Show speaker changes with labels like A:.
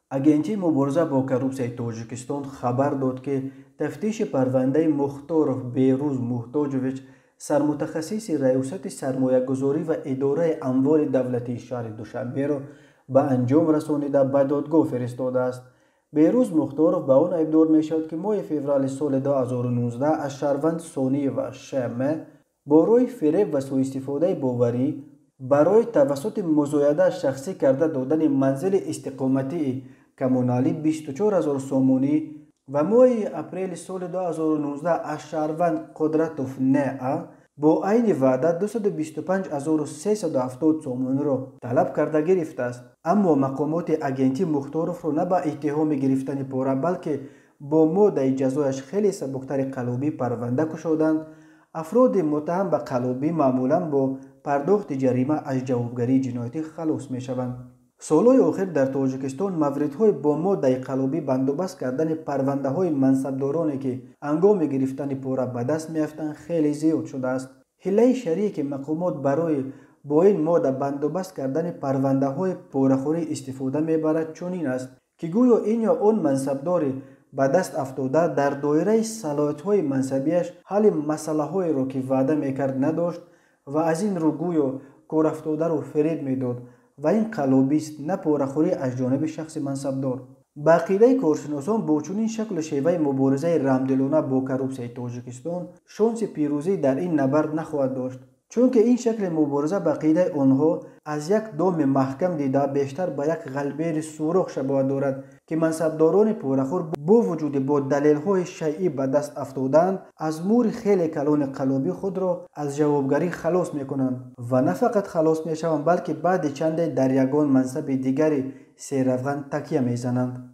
A: Агентии мубориза бо коррупсияи Тоҷикистон хабар дод, ки тафтиши парвандаи Мухторов Беруз Муҳтоҷович, сармутахассиси Раёсати сармоягузорӣ ва идораи амволи давлатии шаҳри Душанберо ба анҷом расонида, ба додгоҳ фиристодааст. Беруз Мухторов ба он айбдор мешавад, ки моҳи феврали соли 2019 аз шаҳрванд Сониева Шм бо роҳи фиреб ва суистифодаи боварӣ барои тавассути музояда шахсӣ карда додани манзили истиқоматии коммуналӣ 24 0 сомонӣ ва моҳи апрели соли 2019 аз шаҳрванд Қудратов Н.А. бо айни ваъда 225 370 сомониро талаб карда гирифтааст. Аммо мақомоти агентӣ Мухторовро на ба иттиҳоми гирифтани пора, балки бо моддаи ҷазояш хеле сабуктари қаллобӣ парванда кушоданд. Афроди муттаҳам ба қаллобӣ маъмулан бо пардохти ҷарима аз ҷавобгарии ҷиноятӣ халос мешаванд. Солҳои охир дар Тоҷикистон мавридҳои бо моддаи қаллобӣ бандубаст кардани парвандаҳои мансабдороне, ки ҳангоми гирифтани пора ба даст меафтанд, хеле зиёд шудааст. Ҳиллаи шарие, ки мақомот барои бо ин модда бандубаст кардани парвандаҳои порахӯрӣ истифода мебарад, чунин аст, ки гӯё ин ё он мансабдори ба даст афтода дар доираи салоҳиятҳои мансабиаш ҳалли масъалаҳоеро, ки ваъда мекард, надошт ва аз ин рӯ гӯё корафтодаро фиреб медод ва ин қаллобист, на порахӯрӣ аз ҷониби шахси мансабдор. Ба ақидаи коршиносон, бо чунин шаклу шеваи муборизаи рамдилона бо коррупсияи Тоҷикистон шонси пирӯзӣ дар ин набард нахоҳад дошт, чунки ин шакли мубориза, ба ақидаи онҳо, аз як доми маҳкам дида бештар ба як ғалбери сӯрох шабоҳат дорад, ки мансабдорони порахӯр бо вуҷуди бо далелҳои шайъӣ ба даст афтодаанд, аз мури хеле калони қаллобӣ худро аз ҷавобгарӣ халос мекунанд ва на фақат халос мешаванд, балки баъди чанде дар ягон мансаби дигари серавған такя мезананд.